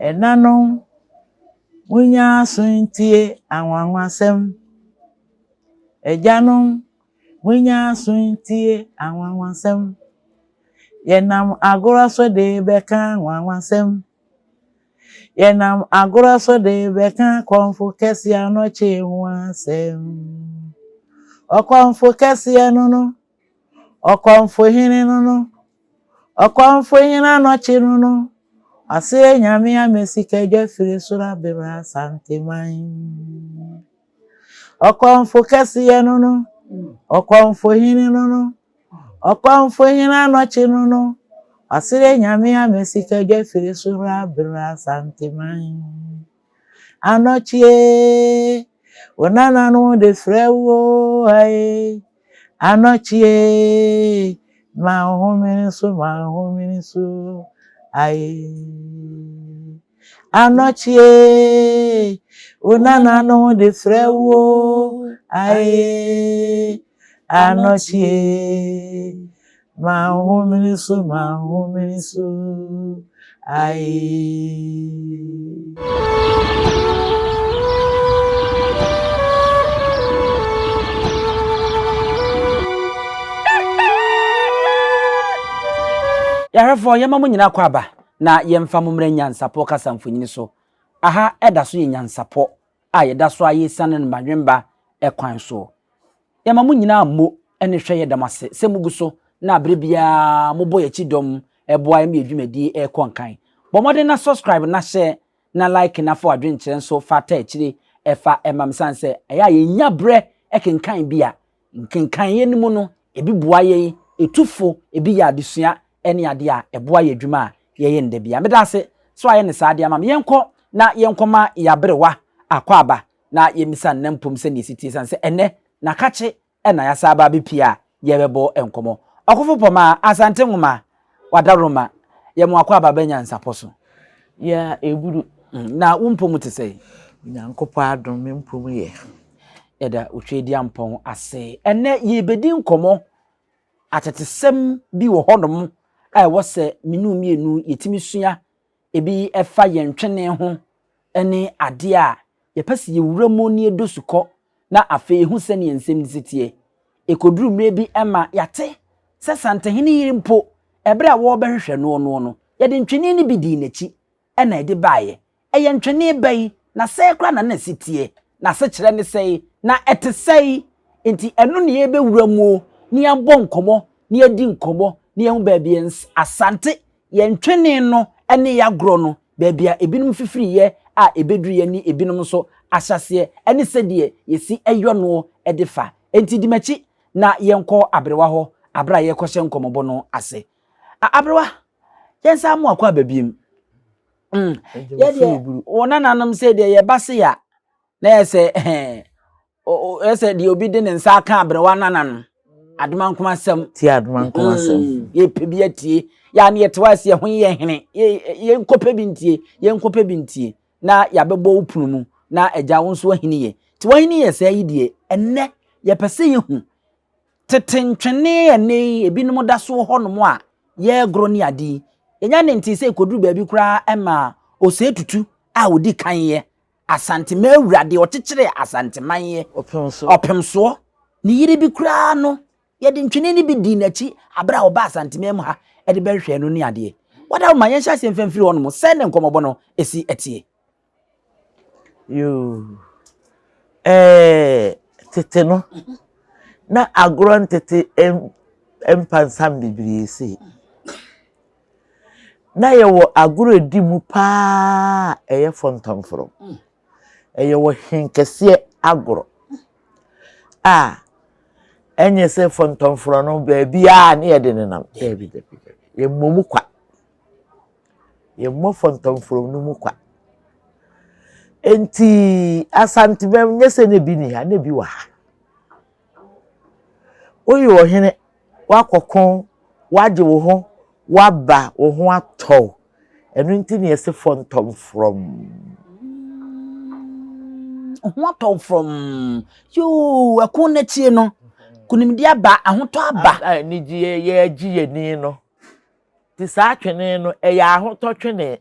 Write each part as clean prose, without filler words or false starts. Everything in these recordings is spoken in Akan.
Ɛnanom, monyɛ aso ntie anwanwasɛm. Agyanom, monyɛ aso ntie anwanwasɛm. Yɛnam agorɔ so de rebɛka anwanwasɛm. Yɛnam agorɔ so de rebɛka kɔmfo kɛseɛ anɔkye ho asɛm. Ɔkɔmfo kɛseɛ no no, ɔkɔmfo hene no no, ɔkɔmfo hene anɔkye no no, ɔseɛ nyame ama sikadwa firi soro abɛbrɛ Asanteman. Ɔkɔmfo kɛseɛ no no, ɔkɔmfo hene no no, ɔkɔmfo hene anɔkye no no, ɔseɛ nyame ama sikadwa firi soro abrɛ Asanteman. Anɔkye, wo nananom de frɛ wo ae. Anɔkye, ma wo homene so, ma wo homene so ae. Anɔkye, wo nananom de frɛ wo ae. Anɔkye, ma wo homene so, ma wo homene so ae. Yɛahwɛfoɔ, yɛma mo nyinaa kɔ aba na yɛmfa mo mmra nyansapɔ kasa mfonini so. Aha da so yɛ nyansapɔ a yɛda so ara yɛsiane no mmadwemba kwan soɔ. Yɛma mo nyinaa mmo ne hwɛ yɛda mo ase sɛ mogu so na berɛ biara mobɔ yɛn akyi dɔm boa yɛn ma yɛn dwumadie rekɔ nkan. Bɔ mmɔden na subscribe na hyɛ na like na fa w'adwenkyerɛ nso fa taa akyire fa ma me sane sɛ ɛyɛ a yɛnya berɛ kenkan bi a Nkenkaneɛ no mu no, ebi boa yɛn, ɛtu fo, ebi yɛ adesua ne adeɛ a ɛboa yɛn adwuma a yɛyɛ no da biara. Meda ase sɛ woayɛ no saa de ama me. Yɛnkɔ na yɛnkɔma yɛn aberewa akwaaba na yɛmmisa no n'ampom sɛdeɛ ɛsi teɛ ɛsiane sɛ ɛnnɛ n'akakye na yɛasan aba abɛpie a yɛrebɛbɔ nkɔmmɔ. Ɔkofo Pɔmaa, Asante Nwoma, Wadaworoma, yɛ mo akwaaba ba nyansapɔ so. Yeah, eburu. Na wo mpom te sɛn? Onyankopɔn adom, me mpom yɛ. Yɛda Otweaduampɔn ase. Ɛnnɛ yɛrebɛdi nkɔmmɔ atetesɛm bi wɔ hɔnom a ɛwɔ sɛ me ne wo mmienu yɛtumi sua ebi ɛfa yɛn ntwene ho ne adeɛ a yɛpɛ sɛ yɛwura mu na yɛdɔ sukɔ na afei yɛhu sɛdeɛ nsɛm no si teɛ. Ɛkɔduru mmerɛ bi ma yɛate sɛ Santehene yere mpo, ɛberɛ a wɔrebɛhwehwɛ noɔ noɔ no, yɛde ntwene no bi dii n'akyi na ɛde baeɛ. Ɛyɛ ntwene bɛn, na sɛɛ koraa na na ɛsi teɛ? N'asekyerɛ ne sɛn, na ɛte sɛn? Enti ɛno na yɛrebɛwura mu na yɛabɔ nkɔmmɔ, na yɛadi nkɔmmɔ, na yɛahu baabi a Asante, yɛn ntwene no ne yɛn agorɔ no, baabi a ebinom fifiriiɛ a ɛbɛduruiɛ ne ebinom nso ahyɛaseɛ ne sɛdeɛ yɛsi yɔ noɔ de fa. Enti di m'akyi na yɛnkɔ aberewa hɔ berɛ a yɛrekɔhyɛ nkɔmmɔbɔ no ase. Aberewa, yɛnsan mo akɔ aba biem. Mm. Yɛdeɛ wɔn nananom sɛ deɛ yɛba se ya na yɛ sɛ ɛɛ sɛ deɛ obi de ne nsa aka aberewa nana no adomankoma asɛm. Tie adomankoma asɛm. Mm. Yɛpɛ bi atie. Yɛ a ne yɛte hɔ ase ɛho yɛ hene. Yɛnkɔpɛ bi ntie. Yɛnkɔpɛ bi ntie. Na yɛabɛbɔ wo pono mu na agya wo nso ahini yɛ. Nti wahini yɛ saa yi deɛ ɛnnɛ yɛpɛ sɛ yɛhu Tete ntwene a ɛnnɛ yi ebinom da so wɔ hɔnom a yɛregoro ne ade yi, yɛnya ne ntee sɛ ɛkɔduru baabi koraa ma Osei Tutu a ɔdi kan yɛ Asanteman awura deɛ ɔkyekyeree Asanteman yɛ Ɔpemsoɔ. Ne yere bi koraa no, yɛde ntwene no bi dii n'akyi berɛ a ɔbaa Asanteman mu ha de bɛhwehwɛɛ no ne adeɛ. Wadaworoma, yɛnhyɛ aseɛ mfa mfiri hɔnom sɛn ne nkɔmmɔbɔ no si teɛ. Yoo. Ɛɛ tete no, na agorɔ ntete mpansam bebree sei. Na yɛwɔ agorɔ a ɛdi mu pa ara a ɛyɛ fɔntɔmfrɔm. Ɛyɛ ɔhenkɛseɛ agorɔ a ɛnyɛ sɛ fɔntɔmfrɔm no baabiara ne yɛde nenam. Dabi dabi dabi, yɛmmɔ mu kwa. Yɛmmɔ fɔntɔmfrɔm no mu kwa. Enti Asantebɛm nyɛ sɛ na ebi nni ha, na ebi wɔ ha. Woyɛ ɔhene, woakɔko, woagye wo ho, woaba, wo ho atɔ wo. Ɛno nti na yɛse fɔntɔmfrɔm. Wo ho atɔ wo frɔmm. Yoo, ɛko no akyire no, nkonimdi aba, ahotɔ aba. Anigyeɛ, yɛregye yɛn ani no. Nti saa twene no, ɛyɛ ahotɔ twene.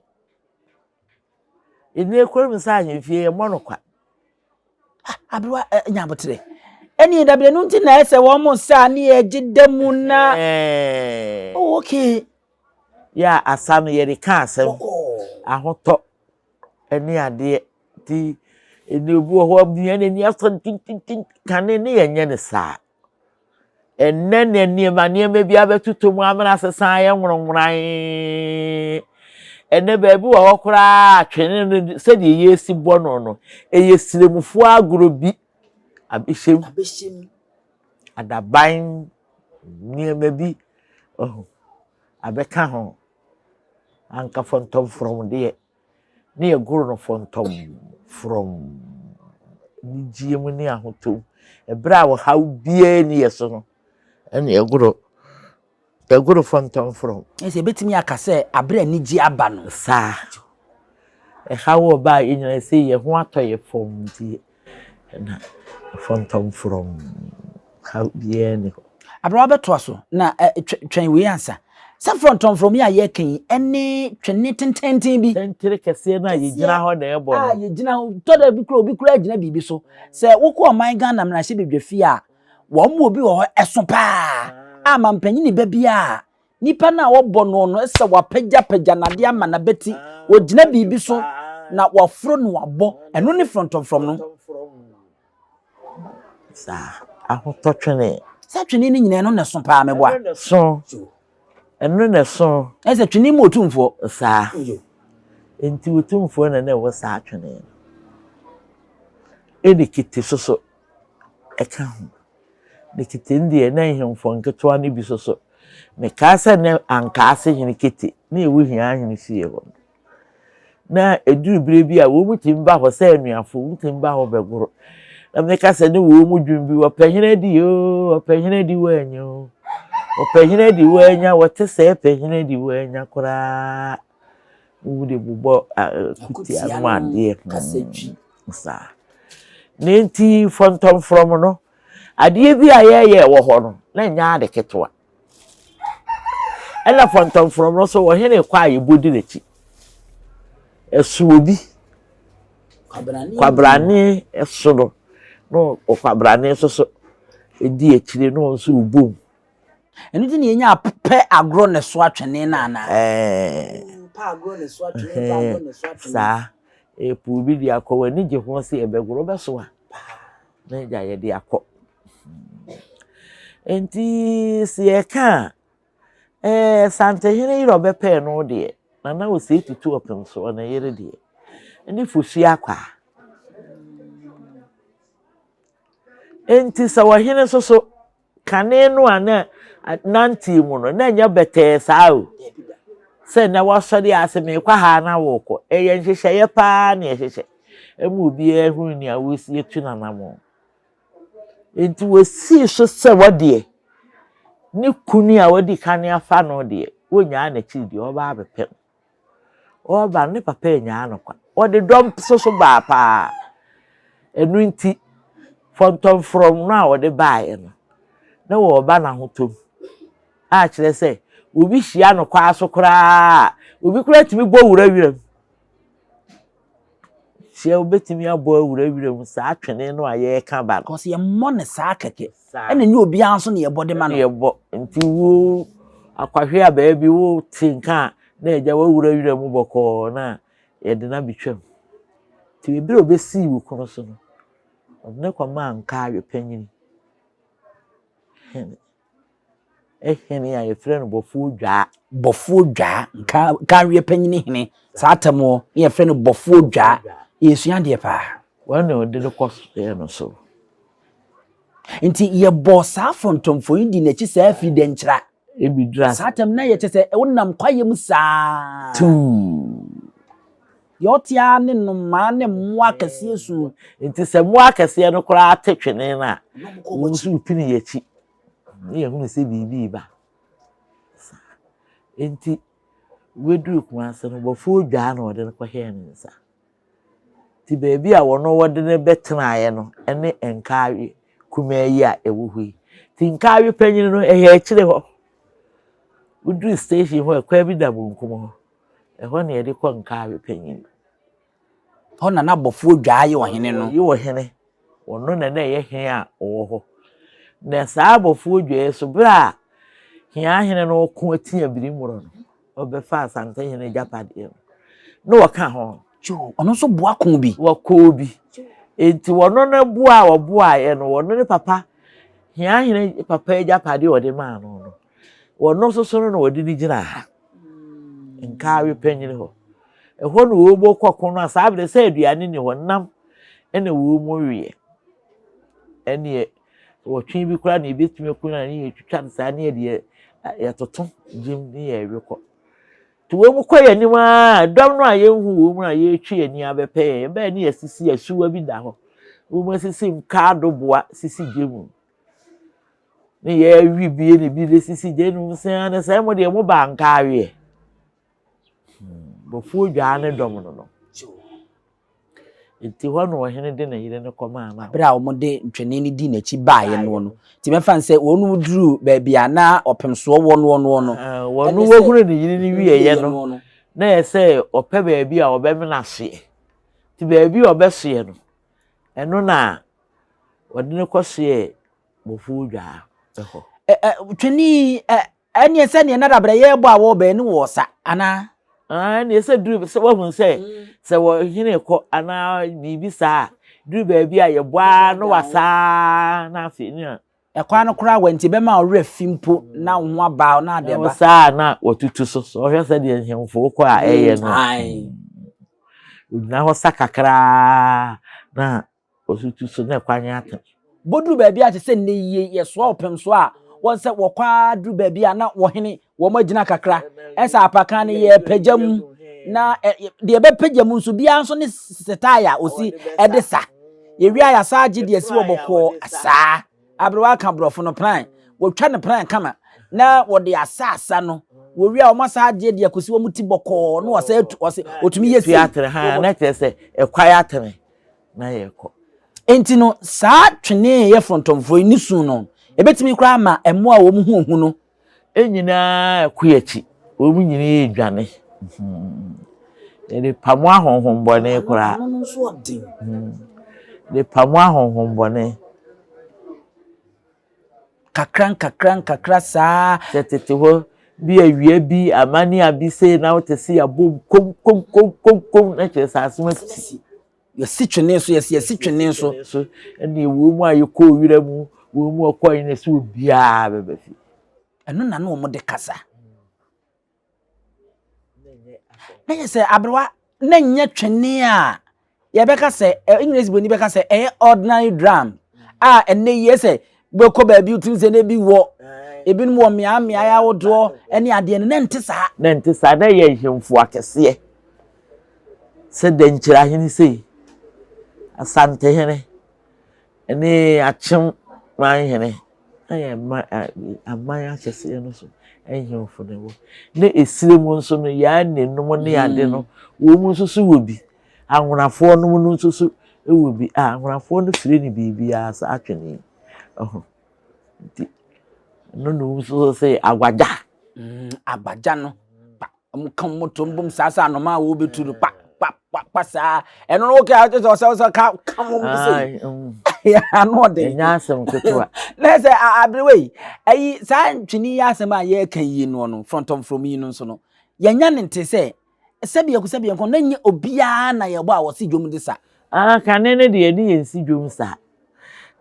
Ɛnni kurom sɛ ahemfie yɛmmɔ no kwa. Ah, aberewa eh, nya aboterɛ. Ɛne dabi ɛno nti na ɛsɛ wɔn mo nsa ne yɛgye da mu na. Oh, okay. Yɛ a asa no yɛde ka asɛm. Ahotɔ ne adeɛ. Nti ɛnni obi wɔ hɔ abua n'ani asɔ tintintin kane ne yɛnyɛ no saa. Ɛnnɛ na nneɛma nneɛma bi abɛtotɔ mu amena asesa ayɛ nworonworan. Ɛnnɛ baabi wɔ hɔ koraa twene no sɛdeɛ yɛresi bɔ no no, ɛyɛ sremfoɔ agorɔ bi abɛhyɛ mu. Adaban nneɛma bi ɔho abɛka ho. Anka fɔntɔmfrɔm deɛ. ne yɛgoro no fɔntɔm frɔmm, anigyeɛ mu ne ahotɔ mu. Ɛberɛ a ɔhaw biara nni yɛ so no, ɛne yɛgoro, yɛgoro fɔntɔm frɔmm. Ɛsɛ yɛbɛtumi aka sɛ aberɛ a anigyeɛ aba no. Saa. Ɛhaw wɔ ba a yɛn nyinaa sɛ yɛn ho atɔ yɛ fɔmm nti na fɔntɔmfrɔm haw biara nni hɔ. Aberewa bɛtoa so na twɛn wei ansa. Sɛ frɔntɔmfrɔm yi a yɛreka yi ne twene tententen bi. Tentene kɛseɛ no a yɛgyina hɔ na ɛbɔ no. A yɛgyina hɔ, tɔ da bi kura obi kura gyina biribi so. Sɛ wokɔ ɔman Ghana mmarahyɛbadwafie a, wɔn mu obi wɔ hɔ ɛso paa a mampanyini ba bi a Nipa no a wɔbɔ no no sɛ wapagyapagya n'ade ama n'abati, ogyina biribi so na waforo no abɔ. Ɛno ne frɔntɔmfrɔm no. Saa ahotɔ twene. Saa twene no nyinaa ɛno na ɛso paa meboa. Ɛno na ɛso. Ɛno na ɛso. Ɛsɛ twene mu otumfoɔ. Saa. Nti otumfoɔ na na ɛwɔ saa twene no. Ɛne kete soso ɛka ho. Ne kete no deɛ na nhemfo nketewa no bi soso. Mekaa sɛ na Ankaase hene kete na ɛwɔ Hia hene fie hɔ no. Na ɛduru berɛ bi a wɔn tumi ba hɔ sɛ anuafo, wɔn tumi ba hɔ bɛgoro. Na meka sɛ ne wɔn mu dwom bi, wɔpɛ hene adi oo, wɔpɛ hene adi wɔanya oo, wɔpɛ hene adi wɔanya, wɔte sɛ pɛ hene adi wɔanya koraa. Wɔn de bobɔ kutia no adeɛ. Saa. Ne nti fɔntɔmfrɔm no, Adeɛ bi a yɛyɛ wɔ hɔ no, na ɛnyɛ ade ketewa. Ɛna fɔntɔmfrɔm no nso, ɔhene kɔ a yɛbɔ di n'akyi. Ɛso obi. Kwabrane ɛso no, na ɔkwabrane nso so di akyire na ɔno nso rebɔ mu. Ɛno nti na yɛnya pɛ agorɔ na ɛso atwene no anaa? Ɛɛ. Pɛ agorɔ na ɛso atwene, pɛ agorɔ na ɛso atwene. Saa. Ɛpo bi de akɔ, w'ani gye ho sɛ yɛbɛgoro, wobɛso a. Na agya yɛde akɔ. Nti sɛ yɛka a, ɛɛ Santehene yere a ɔbɛpɛɛ no deɛ, Nana Osei Tutu Ɔpem soɔ ne yere deɛ, ne Fosuo Akwaa. Nti sɛ ɔhene nso so Kane no a na nanteɛ mu no, na ɛnyɛ bɛtɛɛ saa o. Sɛ nnɛ woasɔre a sɛ merekɔ ha na worekɔ. Ɛyɛ nhyehyɛeɛ paa na yɛhyehyɛ ma obiara hunu nea wɔresi atu n'anammɔn. Enti wɔsii so sɛ wɔdeɛ, ne kunu a wadi kan afa no deɛ, wɔnnyaa n'akyiri deɛ, ɔba abɛpɛ no. Ɔreba no, ne papa annyaa no kwa. Ɔde dɔm nso so baa paa. Ɛno nti, fɔntɔmfrɔm no a ɔde baeɛ no, na wɔreba n'ahotɔ mu. A kyerɛ sɛ, obi hyia no kwaa so koraa a, obi koraa tumi bɔ wura wiram. Hyia wobɛtumi abɔ awura wiram saa twene no a yɛreka ba no. Because yɛmmɔ no saa kɛkɛ. Ɛna nyɛ obiara nso na yɛbɔ de ma no. Yɛbɔ nti wo akwahwe a baabi wo te nka a na agya wawura wira mu bɔkɔɔ na yɛde no abɛtwam. Nti ebere a obɛsii wo kunu so no, ɔde no kɔmaa Nkaawe panyini hene. Hene a yɛfrɛ no Bɔfoɔ Dwaa. Bɔfoɔ Dwaa, nka Nkaaweɛ panyini hene, saa tam hɔ na yɛfrɛ no Bɔfoɔ Dwaa. Yɛsua adeɛ paa. Wɔn na ɔde no kɔsoɛ no so. Nti yɛbɔɔ saa fɔntɔmfɔm yi dii n'akyi saa firi Dɛnkyira. Ebi duru ase. Saa tam na yɛkyɛ sɛ wonam kwaeɛ mu saa. Tuu. Deɛ ɔte ara ne nnomaa ne mmoa akɛseɛ su. Nti sɛ mmoa akɛseɛ no koraa te twene no a, wɔn nso repini yɛn akyi. Ne yɛhunu sɛ biribi reba. Saa. Nti wɔduru Kumase no, bɔfoɔ dwaa na ɔde no kɔhyɛɛ ne nsa. Nti baabi a wɔn wɔde no bɛtenaeɛ no ne Nkaawe kumaa yi a ɛwɔ hɔ yi. Nti Nkaawe panyin no ɛyɛ akyire hɔ. Woduru station hɔ a, kwan bi da bonkum hɔ. Ɛhɔ na yɛde kɔ Nkaawe panyin. Hɔ na na Bɔfoɔ Dwaa yɛ ɔhene no. Ɔyɛ ɔhene. Ɔno na na ɛyɛ hene a ɔwɔ hɔ. Na saa Bɔfoɔ Dwaa yi so, berɛ a Hiahene no reko atia Birimborɔ no, ɔbɛfa Asantehene agyapadeɛ no, na ɔka ho. Yoo, ɔno nso boa koo bi. Wɔkoo bi. Enti ɔno no boa a ɔboaeɛ no, ɔno ne papa, Hiahene papa agyapadeɛ a ɔde maa no no, ɔno nso so no na ɔde no gyinaa ha, Nkaawe panyin hɔ. Ɛhɔ na wɔbɔ kɔko no a saa berɛ sɛ aduane nni hɔ, nam na wɔn weɛ. Ɛneɛ wɔtwe bi koraa na yɛbɛtumi aku no a ne yɛtwitwa no saa ne yɛde yɛtoto gyem ne yɛwe kɔ. Nti wɔn kɔ yɛn anim ara, dɔm no a yɛnhu wɔn mu a yɛretwe yɛn ani abɛpɛ yɛn, yɛbɛyɛ ne yɛasisi asuwa bi da hɔ. Wɔn asisi nkaado boa sisi gya mu. Ne yɛrewe bie ne bi de sisi gya no mu sɛ ne sɛ mo deɛ mo ba nkaaweɛ. Bɔfoɔ dwaa ne dɔm no no. Nti hɔ na ɔhene de ne yere no kɔmaa no. Berɛ a wɔde ntwene no dii n'akyi baeɛ noɔ no, nti mɛfa no sɛ wɔn duruu baabi a na ɔpemsoɔ wɔ noɔ noɔ no. Wɔn wɔhunu ne yere no wieeɛ no, na yɛ sɛ ɔpɛ baabi a ɔbɛmena soɛ. Nti baabi a ɔbɛsoɛ no, ɛno na wɔde no kɔsoɛɛ Bɔfoɔ Dwaa hɔ. Twene yi, ɛneɛ sɛdeɛ na dabrɛ yɛrebɔ a wɔrebɛn no wɔ sa anaa? Ɛneɛ sɛ duru sɛ wahu sɛ sɛ wɔhene kɔ anaa biribi saa a duru baabi a yɛbɔ ara na wasaa na afei ne a. Ɛkwan no koraa wɔ nti bɛma wo werɛ fi mpo na wo ho aba na ade aba. Saa na wɔtutu so sɛ ɔhwɛ sɛdeɛ nhemfo kɔ a ɛyɛ no. Ogyina hɔ sa kakraa na Ɔtutu so na kwan atene. Bɔduru baabi a te sɛ nnɛ yi yɛsoa ɔpem so a, wɔn sɛ wɔkɔ ara duru baabi a na wɔhene wɔn agyina kakra. Ɛsɛ apakan no yɛpagya mu na deɛ ɛbɛpagya mu nso biara nso ne setae a ɔsi ɛde sa. Yɛwie a yɛasa agye deɛ si wɔ bɔkɔɔ saa. Aberewa ka borɔfo no pran. Wɔtwa no pran kama na wɔde asa asa no. Wɔwie a wɔn asa agye deɛ kɔsi wɔn ti bɔkɔɔ na wɔsɛ atu wɔsɛ wɔtumi yɛ sei. Atene ha na kyerɛ sɛ ɛkwae atene. na yɛkɔ. Enti no, saa twene a ɛyɛ frɔntɔmfrɔm yi ne su no, ebetumi koraa ama mmoa a wɔn ho hu no. Nyinaa kɔ akyi, wɔn nyinaa redwane. Yɛde pamo ahonhommɔne koraa. Ano no nso ɔden. Yɛde pamo ahonhommɔne. Kakra nkakra nkakra saa. Sɛ tete hɔ bi awia bi amane a bi sei na wote se yɛabom kom kom kom kom kom na kyerɛ sɛ asɛm asi. Yɛsi twene so, yɛsi yɛsi twene so. So ɛne wɔn mu a yɛkɔɔ wira mu, wɔn mu ɔkɔɔ yi na ɛsɛ obiara bɛba fie. Ɛno na na wɔn de kasa. Na yɛ sɛ aberewa na nyɛ twene a yɛbɛka sɛ English broni bɛka sɛ ɛyɛ ordinary drum a ɛnɛ yi sɛ bɛkɔ baabi wotumi sɛ na ebi wɔ ebinom wɔ mmea mmeaeɛ ahodoɔ ɛne adeɛ no na nte saa. Na nte saa na ɛyɛ nhemfo akɛseɛ. Sɛ Dankyirahene sei, Asantehene ne Akyem manhene na yɛ ma aman akɛseɛ no so nhemfo na ɛwɔ. Ne esire mu nso no, yɛn anenom ne ade no, wɔn nso so wɔ bi. Anwonafoɔ nom no nso so wɔ bi. A anwonafoɔ no firi ne biribiara saa twene yi. Ɔho. Nti, ɛno na wɔn nso so sɛ agbagya. Agbagya no. Wɔn ka wɔn to mbom saa sɛ anomaa a wɔbɛtu no pa pa pa pa saa ɛno no wokɛ a sɛ ɔsɛ ɔsɛ ka ka wɔn bi sɛ ano ɔden. Ɛnyɛ asɛm ketewa. Na sɛ aberewa yi ayi saa ntwene yi asɛm a yɛreka yi no no frɔntɔmfrɔm yi no nso no yɛnya ne nte sɛ sɛbi ɛko sɛbi ɛnko na nyɛ obiara na yɛbɔ a wɔsi dwom de sa. Ah, kane no deɛ ne yɛnsi dwom saa.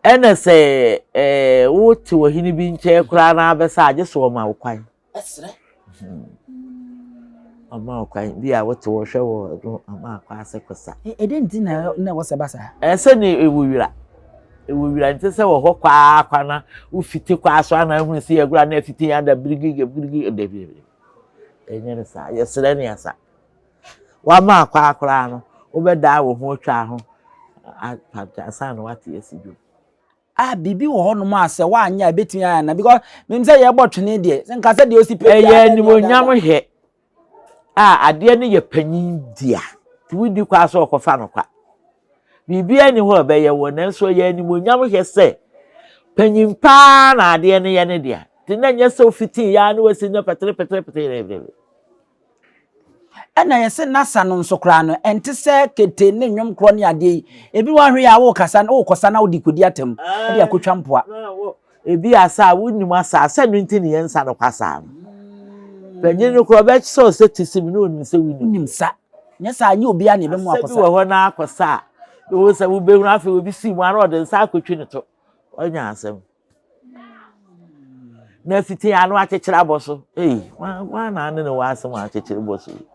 Ɛna sɛ ɛɛ wote ɔhene bi nkyɛn koraa na abɛsa agye so ɔma wo kwan. Ɛsrɛ. Ɔma wo kwan bi a wote hɔ hwɛ wɔ no ama akɔ ase kɔsa. Ɛdɛn nti na na ɛwɔ sɛ ɛba saa? Ɛsɛ ne ɛwɔ wira. Ɛwɔ wira nti sɛ wɔ hɔ kwaa kwa na wofite kwaa so ana ahunu sɛ yɛgora na afite yɛn ada birigi birigi dabi dabi. Ɛnyɛ ne saa yɛsrɛ ne asa. Wama akɔ akoraa no wobɛdaa wo ho atwa ho ansa na wate asi dwom. Ah, biribi wɔ hɔnom a sɛ woanyɛ a ebetumi ayɛ ana because menim sɛ yɛbɔ twene deɛ sɛ nka sɛ deɛ osi pɛ ɛyɛ animonyam hwɛ a adeɛ no yɛ panyin dea nti wodi kwa sɛ ɔkɔfa no kwa biribiara ni hɔ a ɛbɛyɛ wɔ nanso ɛyɛ animonyam hwɛ sɛ panyin paa na adeɛ no yɛ ne dea nti na nyɛ sɛ ofitii ya na wasi no pɛtere pɛtere pɛtere. Ɛna yɛsɛ nasa no nso koraa no, ɛnte sɛ kete ne nnwom korɔ ne adeɛ yi. Ebi wɔ ahwɛ a wokasa wokɔsa na wode kɔdi atam de akɔtwa mpoa. Ebi asa a wonnim asa a, sɛ ɛno nti ne yɛnsa no kwa saa no. Panyin no koraa ɔbɛkyerɛ wo sɛ te sim na onim sɛ wonim. Wonim sa. Nyɛ saa nyɛ obiara na ɛbɛmu akɔsa. Asa bi wɔ hɔ na akɔsa a, wohu sɛ wobɛhunu afei obi si mu ara ɔde nsa akɔtwi ne to. Ɔnya asɛm. Na fiti ano akyekyere abɔ so. Ei, wɔn na ane ne wɔ asɛm akyekyere bɔ so yi.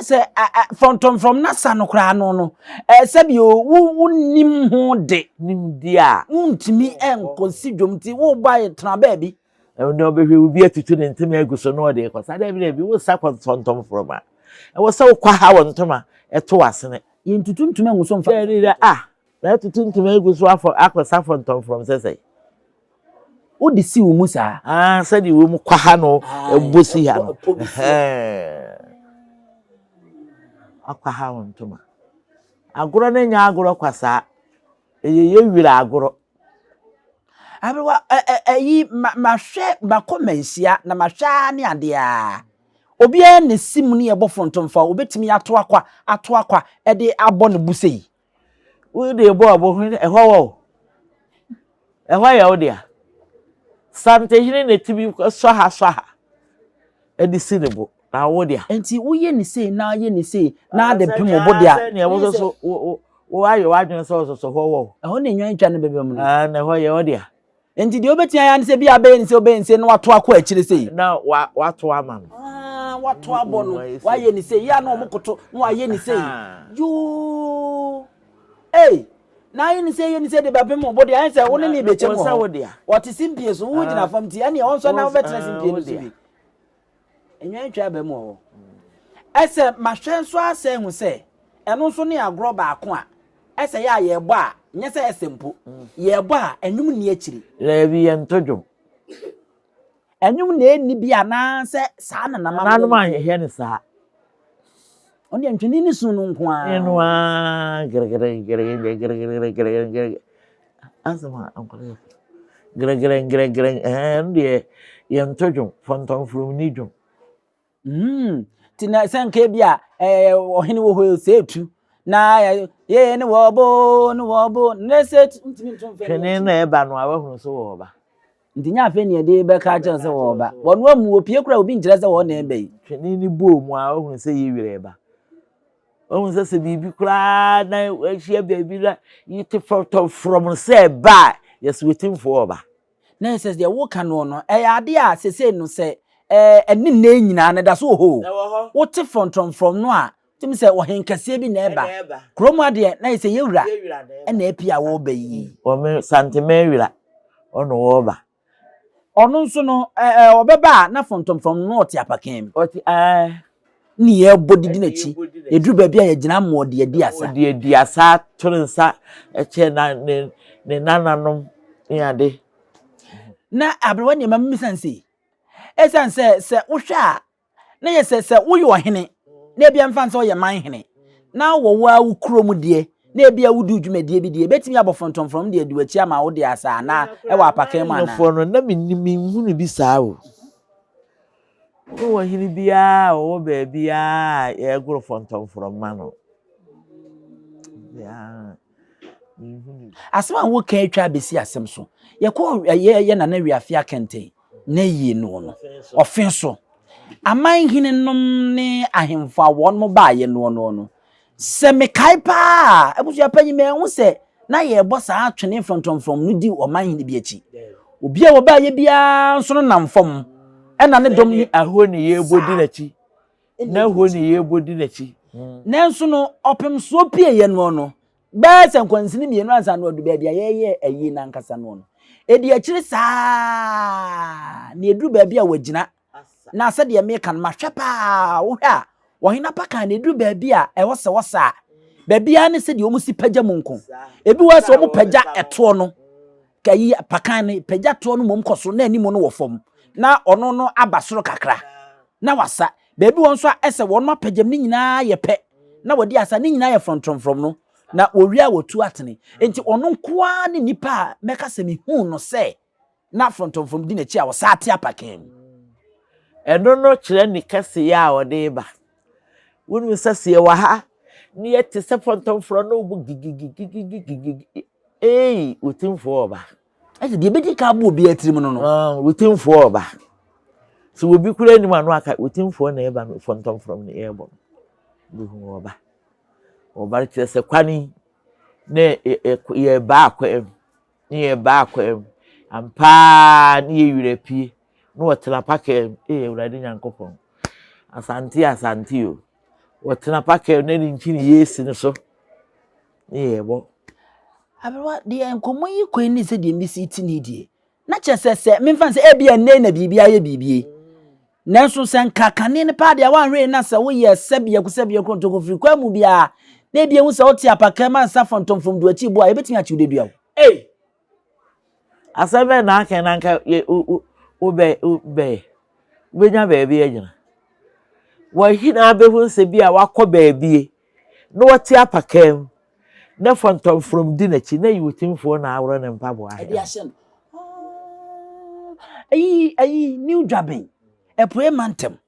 Sɛ frɔntɔmfrɔm na sa no koraa no no, sɛbi o, wo wonim ho de. Nimdeɛ a. Wontumi nkɔsi dwom nti wobɔ ayɛ tena baabi. Ɛno ɔbɛhwɛ obi atutu ne ntoma agu so na ɔde kɔ. Saa daabi daabi wosa kɔntɔntɔmfrɔm a, ɛwɔ sɛ wokɔ ha wɔ ntoma ɛto asene. Yɛntutu ntoma ngu so mfa. Daabi dɛ ah Na atutu ntoma agu so afɔ akɔsa fɔntɔmfrɔm sɛ sɛn? Wode si wo mu saa? Ah, sɛdeɛ wɔ mu kwa ha no ɛbɔ si ha no. Akwa ha wo ntoma. Agorɔ no nyɛ agorɔ kwa saa. Ɛyɛ yɛ wira agorɔ. Aberewa, ɛyi, mahwɛ, makɔ manhyia, na mahwɛ ara ne adeɛ ara. Obiara na si mu ne yɛbɔ fɔntɔmfa, obetumi ato akwa, ato akwa, ɛde abɔ ne bo sei. Wo de bɔ ɔbo hwene ɛhɔ wɔ o. Ɛhɔ yɛ wo dea. Santehene na etumi sɔ ha sɔ ha ɛde si ne bo na wo dea. Nti woyɛ ne sei na ayɛ ne sei na ade pem wo bo dea. Sɛnea wo nso wo wo ayɛ w'adwene sɛ ɔsosɔ hɔ wɔ o. Ɛhɔ na enwan twa no bɛbɛ mu no. Ah na ɛhɔ yɛ wo dea. Nti deɛ wobɛtumi ayɛ ne sɛ bi a bɛyɛ ne sei wobɛyɛ ne sei na wato akɔ akyire sei. Na wa wato ama no. Ah wato abɔ no wayɛ ne sei yɛ a na wɔn koto na wayɛ ne sei yoo ei na ayɛ ne sei yɛ ne sei de bɛpem wo bo deɛ ayɛ sɛ wo ne ne bɛkyɛ mu wɔ hɔ wɔte simpie so wo gyina fam ti ɛneɛ wɔn nso na wobɛtena simpie no so bi. Nnwan twa aba mu wɔ hɔ. Ɛsɛ mahwɛ nso asɛ ahu sɛ ɛno nso ne agorɔ baako a ɛsɛ yɛ a yɛbɔ a nyɛ sɛ ɛsɛ mpo yɛbɔ a ɛnwom nni akyiri. Daabi yɛnto dwom. Ɛnwom na ɛnni bi anaasɛ saa na nananom Nananom anhwehwɛ no saa. Ɔno deɛ ntwene ne su no nko ara. Ɛno ara geregeregeregeregeregeregere asɛm a nkwadaa yɛ geregeregeregere ɛɛ ɛno deɛ yɛnto dwom fɔntɔnfurom ni dwom. Mm, ti na sɛ nka bi a ɛɛ ɔhene wɔ hɔ sɛ etu na yɛ ne wɔ bo ne wɔ bo ne sɛ ntumi nto mfɛn. Twene na ɛba no a wahunu so wɔ ɔba. Nti nyɛ afei na yɛde bɛka akyerɛ sɛ wɔreba. Wɔn amu opie koraa obi nkyerɛ sɛ wɔn na ɛreba yi. Twene ne bɔɔ mu a wahunu sɛ yɛ werɛ reba. Wahu sɛ sɛ biribi koraa na ahyia baabi na yi te fɔtɔ frɔm sɛ ɛba a yɛsɛ wɔtimfoɔ ɔba. Na ɛsɛ deɛ woka noɔ no ɛyɛ adeɛ a sesei no sɛ ɛɛ ɛne nnɛ nyinaa no ɛda so wɔ hɔ o. Wote frɔntɔmfrɔm no a Tumi sɛ ɔhenkɛseɛ bi na ɛba. Kurom ha deɛ na yɛ sɛ yɛwura ɛna api a wɔreba yi. Wɔn Santeman wura ɔna ɔreba. Ɔno nso no ɛɛ ɔbɛba a na fɔntɔmfrɔm no ɔte apakan mu. Ɔte ɛɛ. Ne yɛbɔ didi n'akyi. Yɛduru baabi a yɛgyina ama ɔde adi asa. Ɔde adi asa ato ne nsa kyɛ na ne ne nananom ne ade. Na aberewa nneɛma mmisa nse. Esiane sɛ sɛ wohwɛ a na yɛ sɛ sɛ woyɛ ɔhene na ebia mfa sɛ ɔyɛ man hene na wɔ wo ara wo kurom deɛ na ebia wodi dwumadie bi deɛ ebetumi abɔ fɔntɔmfrɔm deɛ adi w'akyi ama wo de asa anaa ɛwɔ apakan mu anaa. Foɔ no na mennim menhunu bi saa o. Ne wɔ hene biara a ɔwɔ baabiara a yɛgoro fɔntɔmfrɔm ma no. Asɛm a woka atwa abɛsi asɛm so. Yɛkɔ yɛ yɛ Nana Wiafe Akɛntɛn n'ayie noɔ no, ɔfe so. Aman henenom ne ahemfo a wɔn baeɛ noɔ noɔ no, sɛ mekae paa a, abusua panyin manhu sɛ na yɛrebɔ saa twene frɔntɔmfrɔm no di ɔman hene bi akyi. Obi a wɔbaeɛ biara nso no nam fam, ɛna ne dɔm ne. Ɛhɔ ne yɛrebɔ di n'akyi. Na ɛhɔ ne yɛrebɔ di n'akyi. Nanso no, ɔpemsoɔ pieeɛ noɔ no, Bɛyɛ sɛ nkwansini mmienu ansa na ɔdu baabi a yɛreyɛ ayie no ankasa no no, ɛdi akyiri saa na ɛduru baabi a wɔagyina. Na sɛdeɛ meka no, mahwɛ paa, wohwɛ a, ɔhene apakan na ɛduru baabi a ɛwɔ sɛ wɔsa a, baabiara ne sɛdeɛ wɔn si pagya mu nko. Ebi wɔ sɛ wɔn pagya ɛtoɔ no, kayi apakan no pagya toɔ no mmom kɔ soro na anim no wɔ fam, na ɔno no aba soro kakra na wasa. Baabi wɔ nso a ɛsɛ wɔn apagyam ne nyinaa yɛ pɛ na wɔde asa ne nyinaa yɛ frɔmtrɔmfrɔm no na wɔwie a wɔtu atene. Enti ɔno nko ara ne nipa a mɛka sɛ mehuu no sɛ na frɔmtrɔmfrɔm di n'akyi a ɔsaa te apakan mu. Ɛno no kyerɛ ne kɛseyɛ a ɔde reba. Wonim sɛ sɛ yɛwɔ ha na yɛte sɛ fɔntɔmfrɔ no bɔ gigigigigigigi ei, Otumfoɔ reba. Ɛsɛ deɛ ebedi ka abɔ obiara tirim no no. Ah, Otumfoɔ reba. Sɛ obi kura anim ano aka Otumfoɔ na ɛreba no, fɔntɔmfrɔm na ɛrebɔ no. Bɛhu ɔba. Ɔba no kyerɛ sɛ kwan yi na yɛreba akwan mu, na yɛreba akwan mu. Ampa ara na yɛ werɛ pie na wɔtena pakaa mu. Ee Awurade Nyankopɔn. Asante asante o. Wɔtena pakaa mu na ne nkyini yɛsi no so ne yɛrebɔ. Aberewa, deɛ nkɔmmɔ yi kɔ yi ne sɛ deɛ mesi ti ne die. Na kyerɛ sɛ sɛ memfa no sɛ ebia nnɛ na biribi ayɛ biribi. Nanso sɛ nka kane no paa deɛ woanhwɛ na sɛ woyɛ sɛbiako sɛbiako ntokofiri kwan mu biara na ebi ehu sɛ wote apakaa mu ansa fɔntɔmfɔm du akyi bo a ebetumi akyew dedua wo. Ei! Asɛm bɛn na aka na nka yɛ wobɛ wobɛyɛ wobɛnya baabi agyina. Wɔhene abɛhu sɛ bi a wakɔ baabi na wɔte apakaa mu na fɔntɔmfrɔm di n'akyi na ɛyɛ otimfoɔ na aworɔ ne mpaboa ahɛ. Ɛde ahyɛ no. Ayi ayi New Dwaben Apuei mantam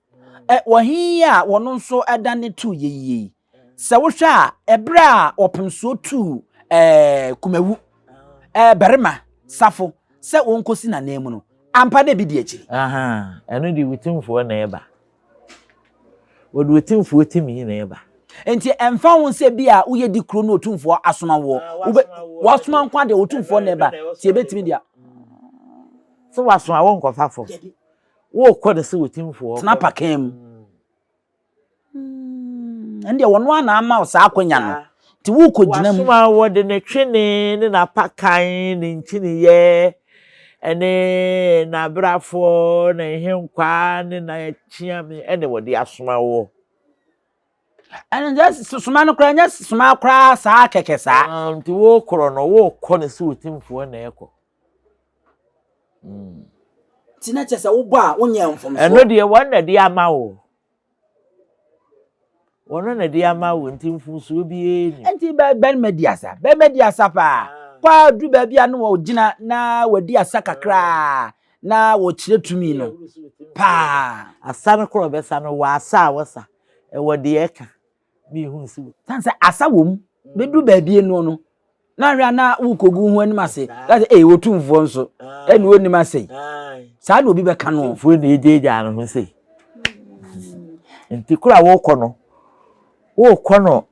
ɛ wɔhe yi a wɔn nso ɛdane tuu yɛ yie yi. Sɛ wohwɛ a ɛberɛ a wɔpemsoɔ tuu ɛɛ Kumawu ɛɛ barima Safo sɛ wɔnkɔsi n'ananmu no ampa na ebi di akyiri. Ɛno deɛ otimfoɔ na ɛba. Wɔde otumfoɔ tumi na ɛba. Nti ɛmfa ho sɛ bi a woyɛ di kuro na otumfoɔ asoma woɔ. Ah, wobɛ wasoma nko adeɛ otumfoɔ na ɛba. Ti ebetumi deɛ. Sɛ wasoma wo nkɔfa fam. Wokɔ no sɛ otumfoɔ. Tena pakan mu. Hmm. Ɛndeɛ wɔn ara na ama wo saa akwanya no. Nti worekɔgyina mu. Wasoma wɔde ne twene ne n'apakan ne nkyiniyɛ ne n'abrafoɔ ne nhenkwaa ne n'akyiame ɛne wɔde asoma woɔ. Ɛno nyɛ soma no koraa nyɛ soma koraa saa kɛkɛ saa. Ah, nti wokorɔ no wokɔ no sɛ otimfoɔ na ɛkɔ. Mm. Nti na kyerɛ sɛ wobɔ a wonyɛ mfomsoɔ. Ɛno deɛ wɔn na de ama wo. Wɔn na de ama wo nti mfomsoɔ biara nni. Nti bɛrima di asa bɛrima di asa paa kɔ a duru baabi a na wɔgyina na wɔadi asa kakraa na wɔkyerɛ tumi no paa. Asa no korɔ bɛsa no wɔ asa a wɔsa ɛwɔ deɛ ɛka. Mehu sɛ. San sɛ asa wɔ mu bɛduru baabi no no na ahwɛ a na wokɔgu ho anim ase na sɛ ee otumfoɔ nso ɛna onim ase saa na obi bɛka no. Otumfoɔ na egyaagyaa ne ho sei nti koro a wokɔ no wokɔ no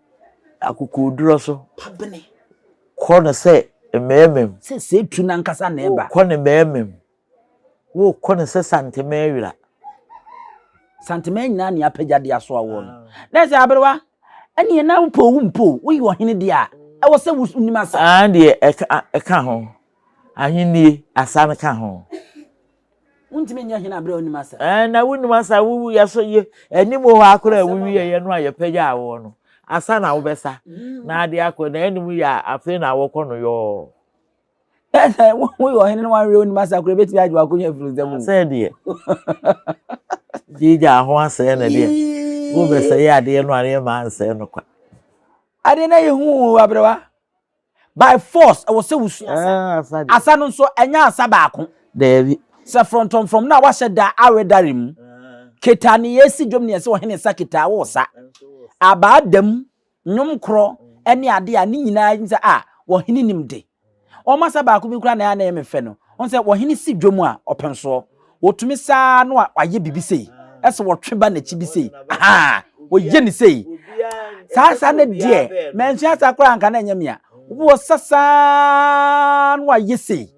akokodurɔ so Pabene. kɔ no sɛ mmarima mu. Sɛ sɛ tu nankasa na ɛba. Wokɔ no mmarima mu. Wokɔ no sɛ Santemaa wira. Santemaa nyinaa ne apagya de asoa woɔ no. Na sɛ aberewa, ɛneɛ na wopɛ owu mpo o, woyɛ ɔhene deɛ a, ɛwɔ sɛ wonim asa. Aa deɛ ɛka ɛka ho. Ahennie, asa no ka ho. Wontumi nyɛ hene aberɛ a wonim asa. Ɛɛ na wonim asa, wowu yɛso yɛ anim hɔ akora a wowieɛ no a yɛpagyaa woɔ no, asa na wobɛsa na ade akɔ na anim yɛ a afei na wokɔ no yɔɔ. Ɛsɛ woyɛ ɔhene na wanwerɛ wonim asa koraa ebɛtumi agye w'akonnwa afiri nsam o. Sɛ deɛ gyegya ho asɛe no deɛ wobɛsɛe adeɛ no adeɛ ma ansɛe no kwa. Adeɛ no yɛ hu o aberewa. By force ɛwɔ sɛ wosua asa. Asa no nso ɛnyɛ asa baako. Daabi. Sɛ frɔntɔmfrɔm no a wahyɛ da awedare mu. Ketaa ne yɛsi dwom ne yɛsɛ ɔhene sa ketaa wo sa. Abaa dam nnwom korɔ ne adeɛ a ne nyinaa sɛ a wɔhene nim de. Wɔn asa baako bi koraa na ɛyɛ a na ɛyɛ me fɛ no. Wɔn sɛ wɔhene si dwom a ɔpem soɔ. Wɔtumi saa no a wayɛ biribi sei. Ɛsɛ wɔtwe ba n'akyi bi sei. Ahaa wɔyɛ ne sei. Saa saa no deɛ mansua saa koraa anka na ɛnyɛ me a. Wɔ sa saa no wayɛ sei.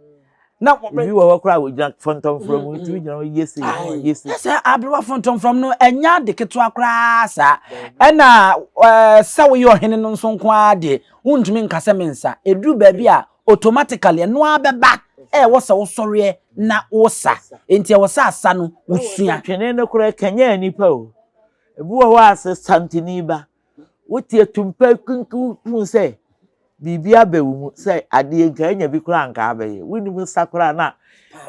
Na ebi wɔ hɔ koraa a wɔgyina fɔntɔmfrɔm mu tumi gyina hɔ yɛ sei na wɔyɛ sei. Sɛ aberewa fɔntɔmfrɔm no ɛnyɛ ade ketewa koraa saa. Ɛna ɛɛ sɛ woyɛ ɔhene no nso nko ara deɛ wontumi nka sɛ mensa. Ɛduru baabi a automatically ɛno ara bɛba ɛwɔ sɛ wosɔreɛ na wosa. Enti ɛwɔ sɛ asa no wosua. Twene no koraa ɛkanyan nnipa o. Ebi wɔ hɔ a sɛ santene ba Wote atumpa kunku hu sɛ biribi aba wo mu sɛ adeɛ nka anya bi koraa nka abɛyɛ. Wonim nsa koraa na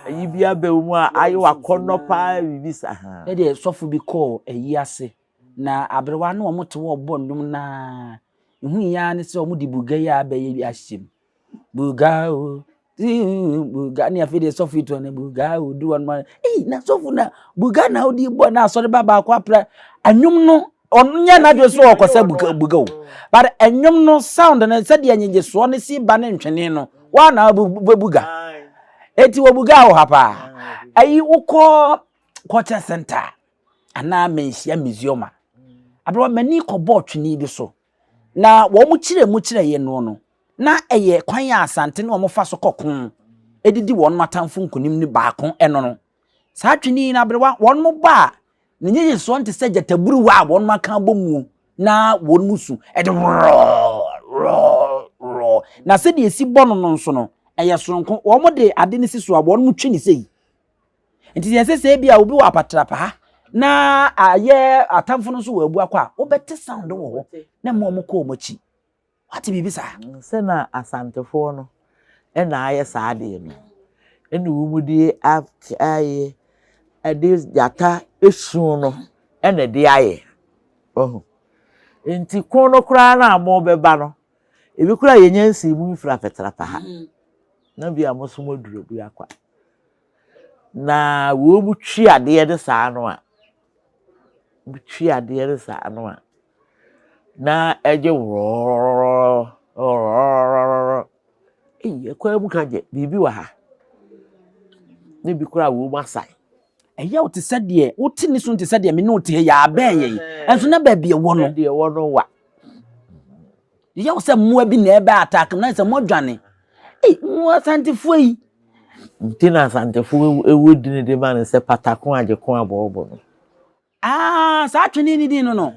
ayi bi aba wo mu a ayɛ wakɔnnɔ paa biribi sa ha. Ne deɛ sɔfo bi kɔɔ ayi ase na aberewa ne wɔn te hɔ rebɔ nnwom no ara. Ehu yi ara ne sɛ wɔde buga yi a abɛyɛ bi ahyɛ mu. Buga o. Buga ne afei deɛ sɔfo yi toa no buga odu hɔ nom ei na sɔfo na buga na wode bɔ na asɔre ba baako apra anwom no ɔno nyɛ n'adwene so ɔkɔsɛ buga buga o but ɛnwom no sound no sɛdeɛ nyegyesoɔ no si ba ne ntwene no waa na buga eti wɔ buga wɔ ha paa ayi wokɔ culture center anaa manhyia museum a aberewa m'ani kɔbɔɔ twene bi so na wɔn kyerɛ mu kyerɛ yɛn no no na ɛyɛ kwan a Asante ne wɔn fa so kɔ ko didi wɔn atamfo nkonim no baako ɛno no. Saa twene yi no aberewa wɔn bɔ a ne nnyegyesoɔ nte sɛ gyataburuwa a wɔn aka abɔ mu na wɔn mu su ɛde worɔɔ worɔɔ worɔɔ na sɛdeɛ esi bɔ no no nso no ɛyɛ soronko wɔn de ade no si so a wɔn twe ne sei nti yɛn sɛ sɛ ebi a obi wɔ apatrapa ha na ayɛ atamfo no nso wɔ abu akɔ a wobɛte sound wɔ hɔ na mma wɔn kɔ wɔn akyi. Wate biribi saa? Sɛ na Asantefoɔ no na ayɛ saa adeɛ no, ɛna wɔn de ayɛ, ɛde gyata esu no ɛna ɛde ayɛ. Wahu? Nti ko no koraa no a mobɛba no, ebi koraa yɛnya nsii mu mfiri afɛtrapa ha. Na bi a mo nso moaduru Abuakwa. Na wɔn twi adeɛ no saa no a, twi adeɛ no saa no a, na ɛgye worɔɔrɔɔrɔ worɔɔrɔɔrɔ. Ei, ɛkwan mu ka gye, biribi wɔ ha. Ne bi koraa wɔ mu asan. Ɛyɛ wo te sɛ deɛ wote ne so te sɛ deɛ me ne wo te ha yi abɛn yɛn. Ɛnso na baabi ɛwɔ no. Baabi ɛwɔ no wa. Ɛyɛ wo sɛ mmoa bi na ɛbɛ attack na sɛ moadwane. Ei, mo Asantefoɔ yi. Nti na Asantefoɔ ɛwɔ dini de ma no sɛ patako agyeko abɔɔbɔ no. Ah, saa twene ne din no no.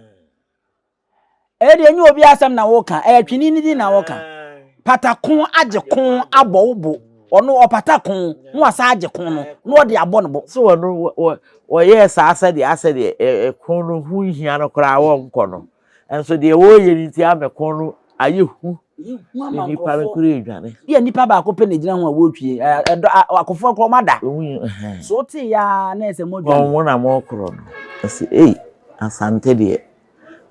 Ɛyɛ deɛ ɛnyɛ obi asɛm na woka, ɛyɛ twene ne din na woka. Pata ko agye ko abɔ wo bo. Ɔno ɔpata ko na wasa agye ko no na ɔde abɔ no bo. So ɔno wɔyɛɛ saa sɛdeɛ asɛ deɛ ɛko no ho nhia no koraa wɔnkɔ no. Nso deɛ wɔreyɛ no nti ama ko no ayɛ hu. Na nipa no kura edwane. Bi a nipa baako pɛ na egyina ho a wɔretwie. Ɛdɔ akofoɔ korɔ ɔmo ada. So wote ya na ɛsɛ mo dwane. Wɔn na mo korɔ no. Ɛsɛ ei Asante deɛ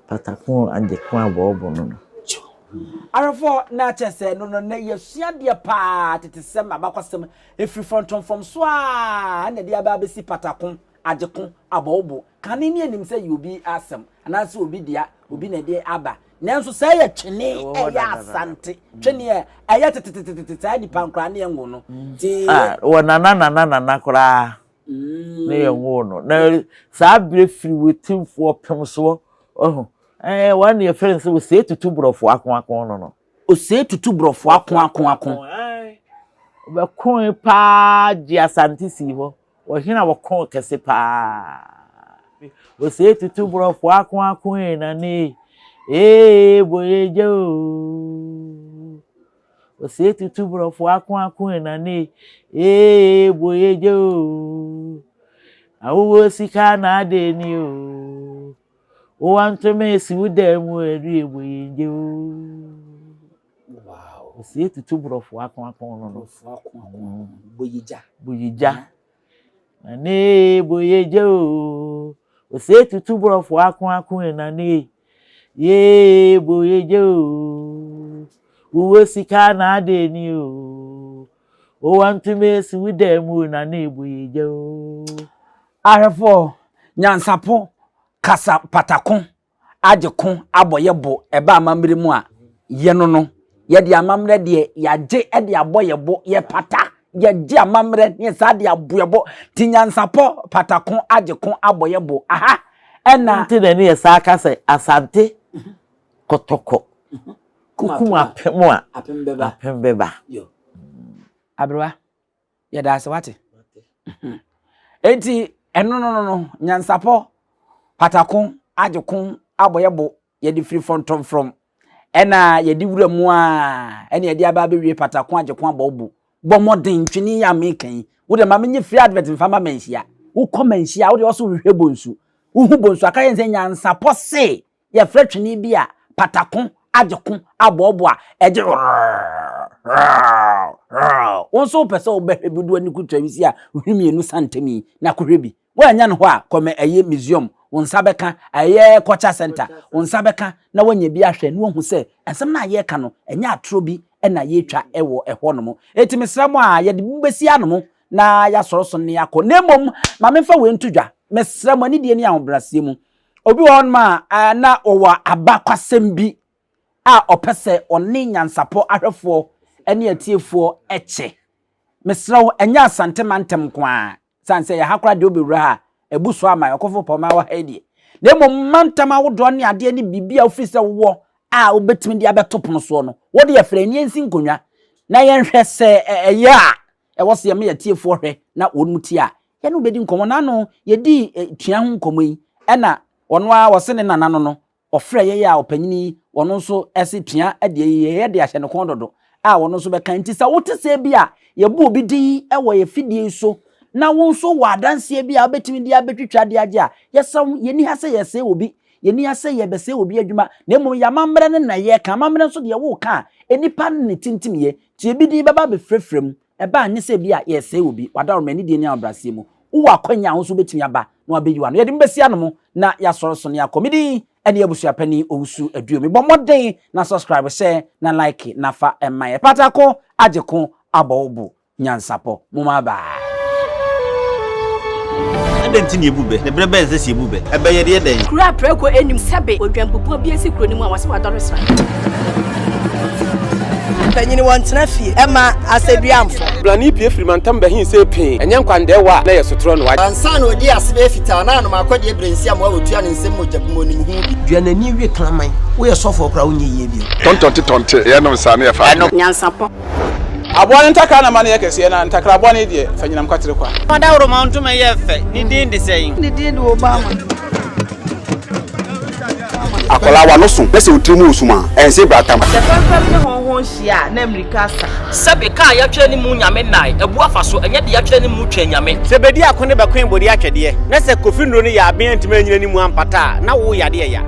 patako agye ko abɔɔbo no no. Ahwɛfoɔ na kyɛ sɛ no no nɛ yɛsua deɛ paa tetesɛm abakɔsɛm ɛfiri fɔntɔmfɔm so a na ɛde aba abɛsi patako agye ko abɔɔbo Kane ne anim sɛ ɛyɛ obi asɛm anaasɛ obi dea, obi na ɛde aba. Nanso sɛ ɛyɛ twene, ɛyɛ Asante twene a ɛyɛ tetetetete saa nipa nkoraa ne yɛnwo no. Nti. Ah, wɔ nana nana nana koraa ne yɛnwo no. Na saa berɛ firi wɔ timfoɔ pem soɔ, ɔho. Ɛɛ, wɔn ne yɛfrɛ no sɛ osee tutu borɔfo ako ako no no. Osee tutu borɔfo ako ako ako. Ɔbɛkoe paa gye Asante sii hɔ. Ɔhene a wɔko kɛse paa. Osei tutu borɔfo ako ako ee na ne ee boye gya oo. Osei tutu borɔfo ako ako ee na ne ee boye gya oo. Awowɔ sika na ade ni oo. Wowa ntoma esi wo dan mu ɛnu boye gya oo. Wow. Osei tutu borɔfo ako ako no no. Borɔfo ako ako. Boye gya. Boye gya. Nane boye gya o. Osei tutu borɔfo ako ako e nane. Yee boye gya o. Wowɔ sika na ade ni o. Wowɔ ntoma esi wo dan mu o nane boye gya o. Ahwɛfoɔ, nyansapo, kasa patako agye ko abɔ yɛ bo ɛba amammerɛ mu a, yɛ no no, yɛde amammerɛ deɛ yɛagye de abɔ yɛ bo, yɛpata, yɛgye amammerɛ ne yɛ saa de abo yɛ bo. Nti nyansapɔ pata ko agye ko abɔ yɛ bo. Aha ɛna. Nti na ɛne yɛ saa ka sɛ Asante kɔtɔkɔ kukum apem a apem bɛba. Aberewa. Yɛda ase wate. Enti ɛno no no no nyansapɔ patako agyeko abɔyɛbo yɛde firi fɔntɔmfrɔm ɛna yɛde wura mu a ɛna yɛde aba abɛwie patako agyeko abɔbo bɔ mmɔden twene yɛ ameka yi wode ma menye free advert mfa ma manhyia wokɔ manhyia wode ɔso hwehwɛ bonsu wohu bonsu aka yɛn sɛ nyansapɔ se Yɛfrɛ twene bi a patako, agyeko, aboɔboa, ɛgye rrrr. Wo nso wopɛ sɛ wobɛhwɛ bi wode w'ani kuta wisi a hwene mmienu sa ntam yi na kɔhwɛ bi. Woannya no hɔ a, kɔma ɛyɛ museum, wo nsa bɛka, ɛyɛ culture center, wo nsa bɛka na woanya bi ahwɛ na woahu sɛ nsɛm no a yɛreka no, ɛnyɛ atorɔ bi na yɛtwa wɔ ɛhɔ nom. Enti mesrɛ mo a yɛde bi bɛsi anom na yɛasɔre so ne akɔ. Na mmom ma memfa wei nto dwa, mesrɛ mo anidie ne ahobrɛaseɛ mu. Obi wɔ hɔnom a na ɔwɔ abakwasɛm bi a ɔpɛ sɛ ɔne nyansapɔ ahwɛfoɔ ne atiefoɔ kyɛ. Mesrɛ wo, ɛnyɛ Asante mantam nko ara, sane sɛ yɛha koraa deɛ wobɛwura ha a, abu so ama ɔkɔfo pɔma wɔ ha yi deɛ. Na mmom mantam ahodoɔ ne adeɛ ne biribi a wofiri sɛ wowɔ a wobɛtumi de abɛto pono soɔ no, wo deɛ frɛ ani nsi nkonnwa na yɛnhwɛ sɛ ɛyɛ a ɛwɔ sɛ yɛma yɛatiefoɔ hwɛ na wɔn mu tie a, yɛne wo bɛdi nkɔmmɔ. N'ano yɛdii tua ho nkɔmmɔ yi, ɛna ɔno ara ɔse ne nana no no, Ɔfrɛ yɛn a ɔpanyin yi, ɔno nso se tua deɛ yɛyɛ de ahyɛ ne kɔn dodo a ɔno nso bɛka. Nti sɛ wote sɛ bi a yɛbɔ obi din wɔ yɛn fidie yi so na wo nso wɔ adanseɛ bi a wobɛtumi de abɛtwitwa de agye a, yɛsrɛ wo, yɛnni ha sɛ yɛresɛe obi, yɛnni ha sɛ yɛrebɛsɛe obi adwuma, na mmom yɛn amammerɛ no na yɛreka. Amammerɛ nso deɛ woreka a, nnipa ne tintimyɛ, nti ebi din bɛba abɛfirafira mu. Ɛba a, nyɛ sɛ ebia yɛresɛe obi. W'adaworoma, anidie ne ahobrɛaseɛ mu, wowɔ akwanya a wo nso wobɛtumi aba na wabɛyi w'ano. Yɛde mo bɛsi ano mo na yɛasɔre so na yɛakɔ. Me din ne Abusuapanin Owusu Aduo. Mebɔ mmɔden na subscribe, share na like na fa ma yɛn. Pataako agye ko abɔ wo bo nyansapɔ. Momma bye. Adɛn nti na yɛbu bɛ? Na berɛ bɛn na ɛsɛ sɛ yɛbu bɛ? Ɛbɛ yɛde yɛ dɛn? Kuro a prako nnim sɛbe odwanbubuo bi asi kuro no mu a wɔse wadɔre sra. Mpanyin wɔntena fie ɛma asɛduamfo. Blani pue firi mantam bɛhe see pee, ɛnyɛ nkwandɛɛwa a na ɛyɛ sotorɔ no. Ansa na ɔdii ase bɛyɛ fitaa na anom akɔdeɛ berɛ nsi amoa wɔtua ne nsam mogya bi mu ɔnim ho bi. Dua n'ani we kraman. Woyɛ sɔfoɔ koraa wonyɛ yie bio. Tɔntɔnte tɔnte, yɛnom saa na yɛfa adwene. Nyansapɔ. Aboa no ntakra na ma no yɛ kɛseɛ, na ntakra bɔne deɛ, fa nyinam kwatere kwa. Ɔdawuroma ntoma yɛ fɛ, ne din de sɛn? Ne din de Obama. Akwadaa w'ano so na sɛ wo tiri mu wɔ sum a, ɛnse bratam. Sɛ fɛmfɛm ne hɔnhɔn hyia a, na mmirika asa. Sɛbe, ka a yɛatwerɛ ne mu Nyame nnae, abu afa so, ɛnyɛ deɛ yɛatwerɛ ne mu Twɛn Nyame. Sɛ bedi ako ne bɛkoe bode atwɛdeɛ, na sɛ Kofi nnuro no yɛ aben antumi anyina ne mu ampata a, na wo yadeɛ ya.